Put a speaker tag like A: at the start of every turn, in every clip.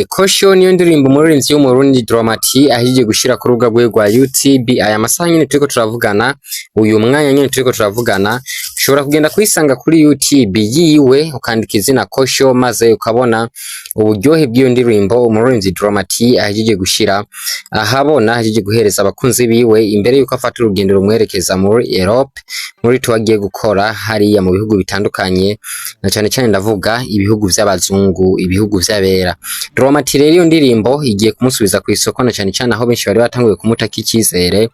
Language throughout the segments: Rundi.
A: Kosho niyo ndirimbo umuririmbyi w'Umurundi Drama-T ahejeje gushira ku rubuga rwiwe rwa YouTube. Aya masaha nyene turiko turavugana, uyu mwanya nyene turiko turavugana, ushobora kugenda kuyisanga kuri YouTube yiwe, ukandika izina Kosho, maze ukabona uburyohe bw'iyo ndirimbo umuririmbyi Drama-T ahejeje gushira ahabona, ahejeje guhereza abakunzi biwe imbere yuko afata urugendo rumwerekeza muri Europe, muri tour agiye gukora hariya mu bihugu bitandukanye, na cane cane ndavuga ibihugu vy'abazungu, ibihugu vy'abera. Drama-T rero iyo ndirimbo igiye kumusubiza ku isoko, na cane cane aho benshi bari batanguye kumutaka icizere.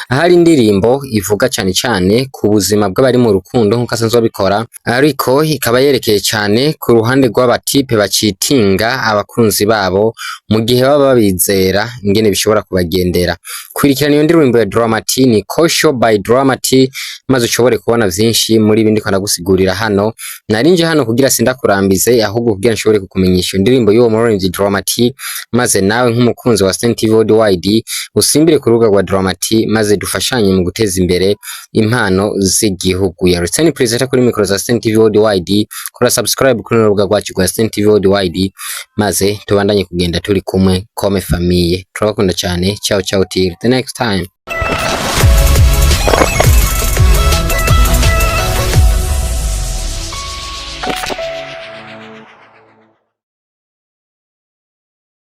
A: Ahari indirimbo ivuga cane cane ku buzima bw'abari mu rukundo nk'uko asanzwe abikora, ariko ikaba yerekeye cane ku ruhande rw'abatipe bacitinga abakunzi babo mu gihe baba babizera ingene bishobora kubagendera. Kurikirana iyo ndirimbo ya Drama-T, ni Kosho by Drama-T, maze ushobore kubona vyinshi muri ibi ndiko ndagusigurira hano. Narinje hano kugira sindakurambize, ahubwo kugira nshobore kukumenyesha iyo ndirimbo y'uwo muririmbyi Drama-T, maze nawe nk'umukunzi wa Saint TV Worldwide usimbire ku rubuga rwa Drama-T, maze dufashanye mu guteza imbere impano z'igihugu. Ya Ruteni Presenter kuri micro za Saint TV Worldwide. Kora subscribe kuri rubuga rwacu rwa Saint TV Worldwide, maze tubandanye kugenda turi kumwe comme famille. Turabakunda cyane. Ciao ciao, till the next time.